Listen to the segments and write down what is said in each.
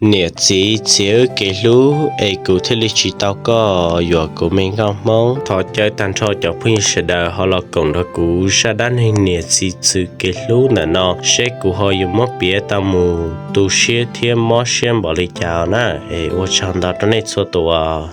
Niam txiv txwv kev hlub es kuv thiaj li tsis tau koj yuam kuv me nkauj Hmoob. Thov caw tag nrho cov phooj ywg sawv daws ho los koom nrog kuv zaj dab neeg niam txiv txwv kev hlub ntawm no seb kuv ho yuav muab piav tau mus tu siab thiab mob siab npaum li cas na. Es ua tsaug ntau rau nej txhua tus.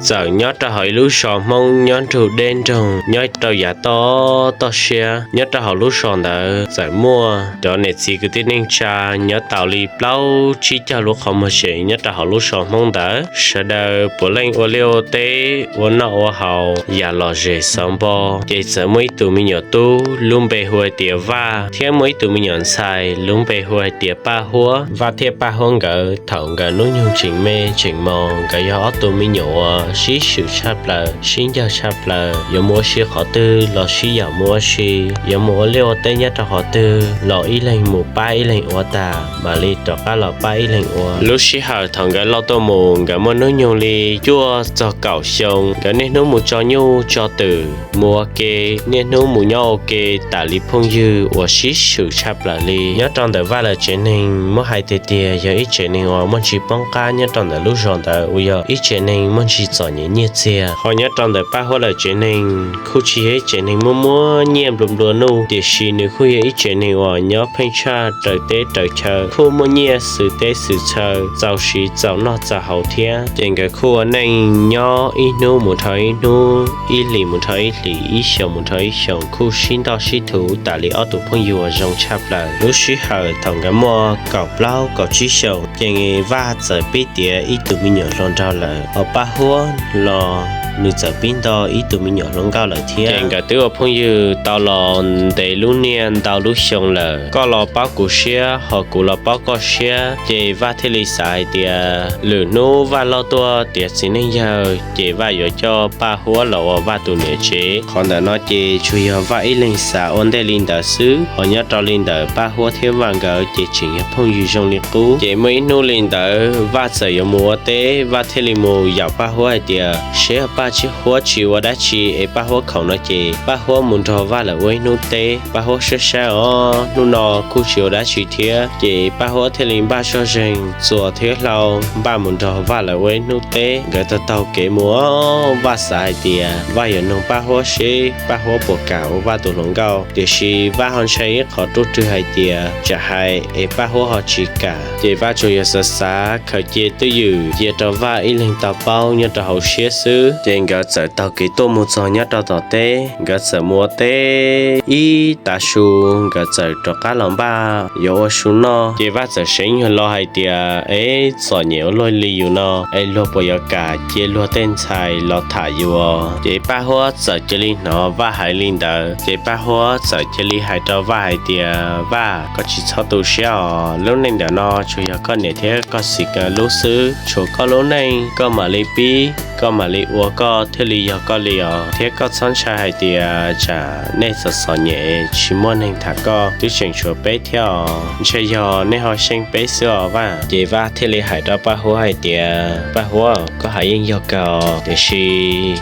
Txawm nyob rau hauv ib lub zos Hmoob nyob nrug deb nroog nyob rau yav toj toj siab, nyob rau hauv lub zos ntawd txawm muaj cov niam txiv kwv tij neej tsa nyob tau li plaub tsib caug lub qhov muag sev nyob rau hauv lub zos Hmoob ntawd. Sawv daws puav leej ua liaj ua teb ua noj ua haus yam lom zem xauv npo, ces txawm muaj ib tug me nyuam tub lub npe hu hais tias Vaj thiab muaj ib tug me nyuam ntxhais lub npe hu hais tias Paj Huab. Vaj thiab Paj Huab nkawd thaum nkawd hnub nyoog tseem me tseem mos nkawd yog ob tug me nyuam uas sib swm tshaj plaws sib ncawg tshaj plaws, yuav mus ua si qhov twg los sib yaum mus ua si, yuav mus ua liaj ua teb nyob rau qhov twg los ib leeg mus pab ib leeg ua tas mam li rov qab los pab ib leeg ua. Lub sij hawm thaum nkawd loj tuaj mus nkawd muaj hnub nyoog li cuaj txog kaum xyoo, nkawd niaj hnub mus tso nyuj tso twm mus ua ke, niaj hnub mus nyob ua ke tas li phooj ywg uas sib swm tshaj plaws li. Nyob rau ntawm Vaj lawv tsev neeg muab hais tiag tiag yog ib tsev neeg uas muaj ntsis poob qab nyob rau ntawm lub zos ntawd uas yog ib tsev neeg muaj ntsis txom nyem nyiaj txiag. Ho nyob rau ntawm Paj Huab lawv tsev neeg kuj tsis yog ib tsev neeg muaj muaj nyiaj nplua nplua nuj, tiam sis nws kuj yog ib tsev neeg uas nyob pheej tshaj raws teb raws chaw, kuj muaj nyiaj xwm teb xwm chaw txaus siv txaus noj txaus haus thiab. Ces nkawd kuj ua neej nyob ib hnub mus dhau ib hnub, ib hlis mus dhau ib hlis, ib xyoos mus dhau ib xyoos, kuj sib ntoj sib thuv tas li ob tug phooj ywg uas zoo tshaj plaws. Lub sij hawm thaum nkawd muaj kaum plaub kaum tsib xyoos ces Vaj txawm pib tiav ib tug me nyuam hluas nraug lawm, ho Paj Huab los nws txawm pib nto ib tug me nyuam hluas nkauj lawm thiab. Ces nkawd twb ua phooj ywg tau los ntev lub niaj ntau lub xyoo lawm, koj los paub kuv siab ho kuv los paub koj siab, ces Vaj thiaj li xav hais tias lwm hnub Vaj loj tuaj tiav txiv neej yawg ces Vaj yuav coj Paj Huab los ua Vaj tus niam tsev. Qhov ntawm no ces tsuas yog Vaj ib leeg xav ua ntej li ntawd xwb, ho nyob rau li ntawm Paj Huab thiab Vaj nkawd ces tseem yog phooj ywg zoo li qub. Ces muaj ib hnub li ntawd Vaj txawm yuav mus ua teb, Vaj thiaj li mus yaum Paj Huab hais tias seb Paj Huab tsis ua dab tsi es Paj Huab khoom no ces Paj Huab mus nrog Vaj lawv ua ib hnub teb. Paj Huab saib saib os, hnub no kuj tsis ua dab tsi thiab, ces Paj Huab thiaj li npaj zoj zeeg txuas thiab hlau npaj mus nrog Vaj lawv ua ib hnub teb. Nkawd taug taug kev mus, Vaj xav hais tias Vaj yuav nug Paj Huab seb Paj Huab puas kam ua Vaj tus hluas nkauj, tiam sis Vaj ho ntshai ib qho ruaj rwg hais tias tsam hais es Paj Huab ho tsis kam. Ces Vaj tsuas yog xav xav khaws cia twj ywm cia rau Vaj ib leeg tau paub nyob rau hauv siab xwb. Ces nkawd txawm taug kev tuaj mus txog nyob rau tom teb, nkawd txawm mus ua teb ib tav su, nkawd txawm rov qab los npaj yuav ua su noj. Ces Vaj txawm seev nyuag lo hais tias, es txom nyem ua luaj li yus no es luag puas yuav kam cia luag tej ntxhais los tham yus? Ces Paj Huab txawm cia li hnov Vaj hais li ntawd, ces Paj Huab txawm cia li hais rau Vaj hais tias, Vaj, koj tsis txhob tu siab os, lub neej ntawm no tsuas yog koj niam thiab koj txiv nkawd lub xwb, tshuav koj lub neej koj mam li pib, koj mam li ua koj thiaj li yog koj li os, thiab koj txhob ntshai hais tias tsam nej txom txom nyem tsis muaj neeg tham koj, twb tseem tshuav peb thiab os, ntshe yog nej ho xyeej peb xwb os Vaj. Ces Vaj thiaj li hais rau Paj Huab hais tias, Paj Huab, koj hais yeej yog kawg os, tiam sis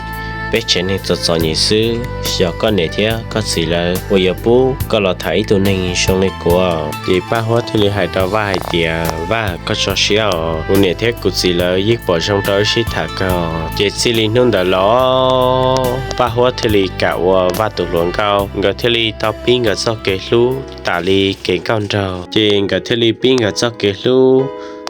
peb tsev neeg txom txom nyem xwb, xyov koj niam thiab koj txiv lawv puas yuav pub koj los tham ib tug neeg zoo li kuv. Ces Paj Huab thiaj li hais rau Vaj hais tias, Vaj, koj tso siab os, kuv niam thiab kuv txiv lawv yeej pom zoo rau wb sib tham kawg. Ces txij li hnub ntawd los Paj Huab thiaj li kam ua Vaj tus hluas nkauj, nkawd thiaj li tau pib nkawd txoj kev hlub tas li kev nkauj nraug. Ces nkawd thiaj li pib nkawd txoj kev hlub,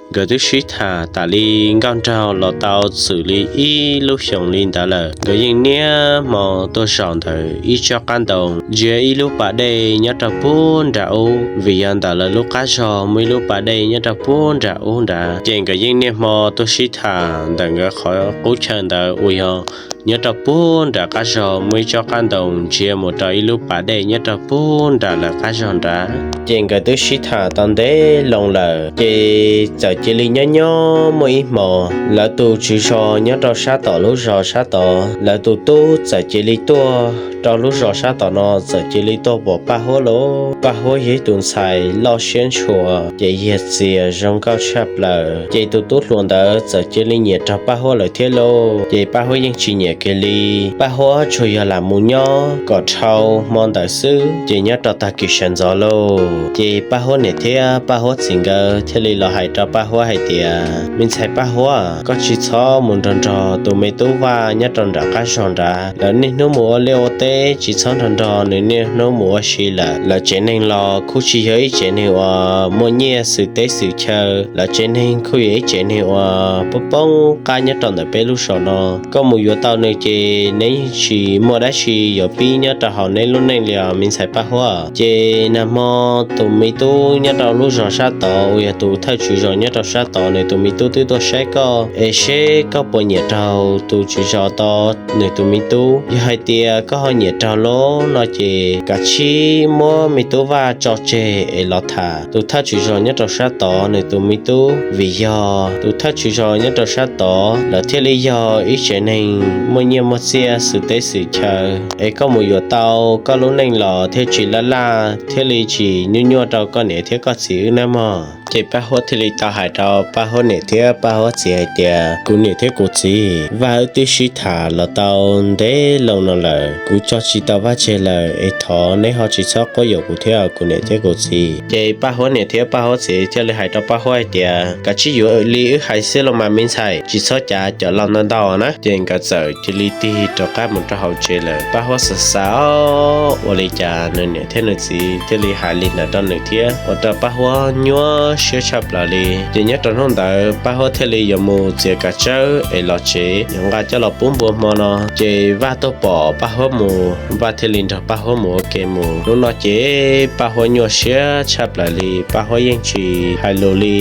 nkawd twb sib tham tas li nkauj nraug los tau txwm li ib lub xyoos li ntawd lawm. Nkawd yeej niaj hmo tuaj zaum ntawm ib tsob qab ntoo, ntsia ib lub pas dej nyob rau puag nram ub, vim yog ntawm lawv lub qab zog muaj ib lub pas dej nyob rau puag nram ub nrad. Ces nkawd yeej niaj hmo tuaj sib tham ntawm nkawd qhov qub chaw ntawd uas yog nyob rau puag nram qab zog muaj ib tsob qab ntoo ntsia mus rau ib lub pas dej nyob rau puag nram lawv qab zog nrad. Ces nkawd twb sib tham tau ntev loo lawm, ces txawm Cia li nyob nyob muaj ib hmos, lawv tus tswv zos nyob rau sab tom lub zos sab tod, lawv tus tub txawm cia li tuaj rau lub zos sab tom no, txawm cia li tuaj pom Paj Huab lauj. Paj Huab yog ib tus ntxhais loj siab ntshua, ces yog txias zoo nkauj tshaj plaws, ces tus tub hluas ntawd txawm cia li nyiam raug Paj Huab lawm thiab lauj. Ces Paj Huab yeej tsis nyiam kiag li. Paj Huab tsuas yog lam mus nyob kom dhau hmo ntawd xwb, ces nyob rau tag kis sawv ntxov lauj, ces Paj Huab niam thiab Paj Huab txiv nkawd thiaj li los hais rau Paj Huab hais tias, me ntxhais Paj Huab, koj tsis txhob mus nrog nrog tus me tub Vaj nyob rau nram qab zog nrad. Lawv niaj hnub mus ua liaj ua teb, tsis txhob nrog nrog nws niaj hnub mus ua si lawm. Lawv tsev neeg los kuj tsis yog ib tsev neeg uas muaj nyiaj xwm teb xwm chaw, lawv tsev neeg kuj yog ib tsev neeg uas poob poob qab nyob rau ntawm peb lub zos no. Koj mus yuav tau nws ces neb yeej tsis muaj dab tsi yuav pib nyob rau hauv neb lub neej li os me ntxhais Paj Huab. Ces nag hmo tus me tub nyob rau lub zos sab tod uas yog tus thawj tswv zos nyob rau sab tod, nws tus me tub twb tuaj saib koj es seb koj puas nyiam raug tus tswv zos tod nws tus me tub. Yog hais tias koj ho nyiam raug lawm no ces kav tsij muab me tub Vaj tso tseg es los tham tus thawj tswv zos nyob rau sab tod nws tus me tub, vim yog tus thawj tswv zos nyob rau sab tod lawv thiaj li yog ib tsev neeg muaj nyiaj muaj txiaj xwm teb xwm chaw, es koj mus yuav tau koj lub neej los thiaj tsis laj laj thiaj li tsis nyuaj nyuaj rau koj niam thiab koj txiv wb nawb mog. Ces Paj Huab thiaj li tau hais rau Paj Huab niam thiab Paj Huab txiv hais tias, kuv niam thiab kuv txiv, Vaj wb twb sib tham los tau ntev loo no lawm, kuv tso tsis tau Vaj tseg lawm, es thov neb ho tsis txhob quab yuam kuv thiab kuv niam thiab kuv txiv. Ces Paj Huab niam thiab Paj Huab txiv thiaj li hais rau Paj Huab hais tias, kav tsij yuav li wb hais xwb los mas me ntxhais, tsis txhob cav cov laus ntau ntau na. Ces nkawd txawm cia li tig rov qab mus rau hauv tsev lawm. Paj Huab xav xav, ua li cas nws niam thiab nws txiv thiaj li hais li ntawd rau nws thiab, ua rau Paj Huab nyuaj siab tshaj plaws li. Ces nyob rau hnub ntawd Paj Huab thiaj li yuav mus txiav kav tsawb es los tsev yuav nqa coj los pub npua hmo no. Ces Vaj tuaj pom Paj Huab mus, Vaj thiaj li nrog Paj Huab mus ua ke mus. Hnub no ces Paj Huab nyuaj siab tshaj plaws li, Paj Huab yeej tsis hais lus li.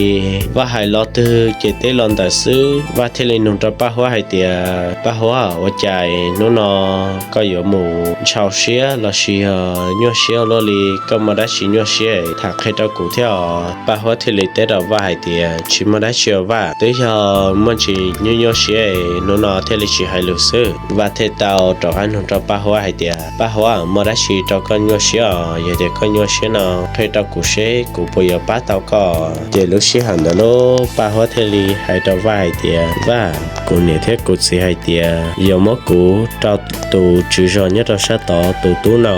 Vaj hais lo twg ces teb lo ntawd xwb. Vaj thiaj li nug rau Paj Huab hais tias, Paj Huab, ua cas hnub no koj yuav mus ntshaus siab los sis yog nyuaj siab ua luaj li? Koj muaj dab tsi nyuaj siab tham qhia rau kuv thiab os. Paj Huab thiaj li teb rau Vaj hais tias, tsis muaj dab tsi os Vaj, twb yog muaj ntsis nyuaj nyuaj siab, hnub no thiaj li tsis hais lus xwb. Vaj thiaj tau rov qab nug rau Paj Huab hais tias, Paj Huab, muaj dab tsi rau koj nyuaj siab os? Yog tias koj nyuaj siab no qhia rau kuv seb kuv puas yuav pab tau koj. Ces lub sij hawm ntawd lauj, Paj Huab thiaj li hais rau Vaj hais tias, Vaj, kuv niam thiab kuv txiv hais tias yuav muab kuv rau tus tswv zos nyob rau sab tod tus tub no.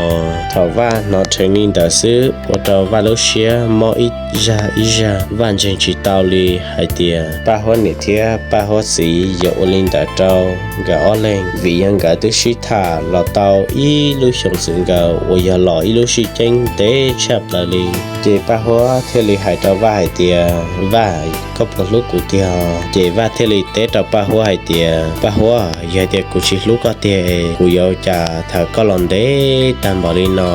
Thaum Vaj hnov dheev li ntawd xwb ua rau Vaj lub siab mob ib zag ib zag, Vaj ntseeg tsis tau li hais tias Paj Huab niam thiab Paj Huab txiv yuav ua li ntawd rau nkawd ob leeg, vim yog nkawd twb sib tham los tau ib lub xyoos txwm nkaus uas yog los ib lub sij ceeb ntev tshaj plaws li. Ces Paj Huab thiaj li hais rau Vaj hais tias, Vaj, koj puas hlub kuv tiag? Ces Vaj thiaj li teb rau Paj Huab hais tias, Paj Huab, yog tias kuv tsis hlub koj tiag, kuv yuav cas thov koj los ntev tag npaum li no?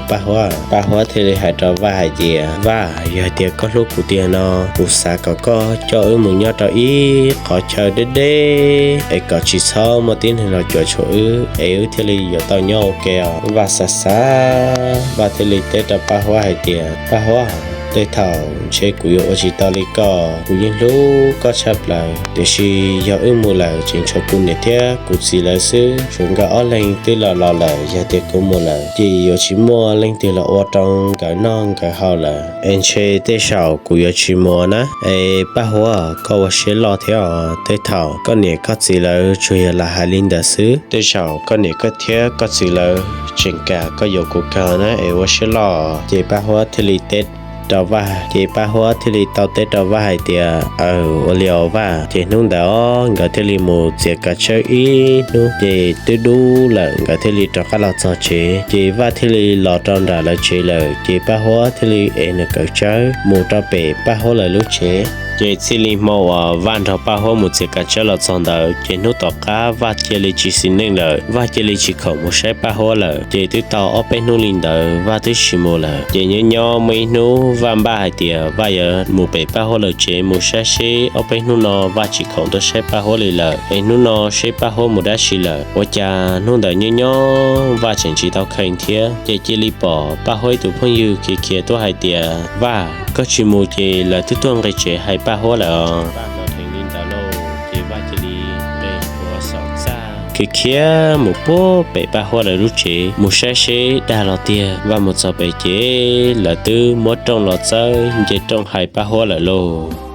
Paj Huab, Paj Huab thiaj li hais rau Vaj hais tias, Vaj, yog tias koj hlub kuv tiag no, kuv xav kom koj coj wb mus nyob rau ib qhov chaw deb deb es kom tsis txhob muaj tib neeg los cuam tshuam wb es wb thiaj li yuav tau nyob ua ke os. Vaj xav xav, Vaj thiaj li teb rau Paj Huab hais tias, Paj Huab, tej thaum ntshe kuv yuav ua tsis tau li koj, kuv yeej hlub koj tshaj plaws, tiam sis yog wb mus lawm tseem tshuav kuv niam thiab kuv txiv lawv xwb, tshuav nkawd ob leeg twb los los lawm, yog tias kuv mus lawm ces yuav tsis muaj leej twg los ua rau nkawd noj nkawd haus lawm, es ntshe tej zaum kuv yuav tsis mus na. Es Paj Huab, koj ua siab loj thiab os, tej thaum koj niam koj txiv lawv tsuas yog lam hais li ntawd xwb, tej zaum koj niam koj thiab koj txiv lawv tseem kam koj yuav kuv kawg na, es ua siab loj. Ces Paj Huab thiaj li teb rau Vaj, ces Paj Huab thiaj li tau teb rau Vaj hais tias, Aw, ua li os Vaj. Ces hnub ntawd nkawd thiaj li mus txiav kav tsawb ib hnub, ces twb dub lawm nkawd thiaj li rov qab los txog tsev. Ces Vaj thiaj li los rau nram lawv tsev lawm, ces Paj Huab thiaj li ev nws kawm tsawb mus rau pem Paj Huab lawv lub tsev. Ces txij li hmo uas Vaj nrog Paj Huab mus txiav kav tsawb los txog ntawd, ces hnub tom qab Vaj cia li tsis xis neej lawm, Vaj cia li tsis khoom mus saib Paj Huab lawm. Ces twb tau ob peb hnub li ntawd Vaj twb tsis mus lawm. Ces nyob nyob muaj ib hnub Vaj npaj hais tias Vaj yuav mus pem Paj Huab lawv tsev mus saib seb ob peb hnub no Vaj tsis khoom tuaj saib Paj Huab li lawm, es hnub no seb Paj Huab mus dab tsi lawm. Ua cas hnub ntawd nyob nyob Vaj tseem tsis tau kheev thiab, ces cia li pom Paj Huab ib tus phooj ywg khiav khiav tuaj hais tias, Vaj, Koj tsis mus ces lawv twb tuaj nqis tsev hais Paj Huab lawm os. Ces Vaj cia li nqis ua saum txaj khiav khiav mus puag pem Paj Huab lawv lub tsev mus saib seb dag los tiag. Vaj mus txog pem ces lawv twb muab rooj los txawb nce rooj hais Paj Huab lawm lauj.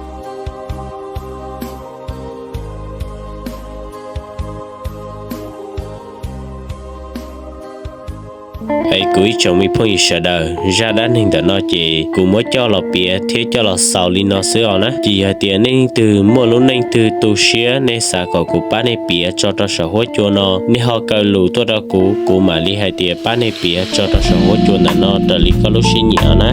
Es kuv ib tsoom me phooj ywg sawv daws, zaj dab neeg ntawm no ces kuv muab coj los piav thiab coj los xaus li no xwb os na. Ces yog hais tias nej leej twg muaj lub neej twg tu siab nej xav kom kuv pab nej piav tso rau saum huab cua no, nej ho kaw lus tuaj rau kuv, kuv mam li hais tias pab nej piav tso rau saum huab cua ntawm no raws li koj lub siab nyiam os na.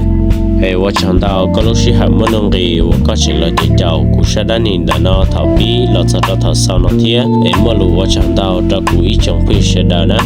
Es ua tsaug ntau koj lub sij hawm muaj nuj nqis uas koj tseem los caum kuv zaj dab neeg ntawm no thaum pib los txog rau thaum xaus no thiab. Es muaj lus ua tsaug ntau rau kuv ib tsoom phooj ywg sawv daws na.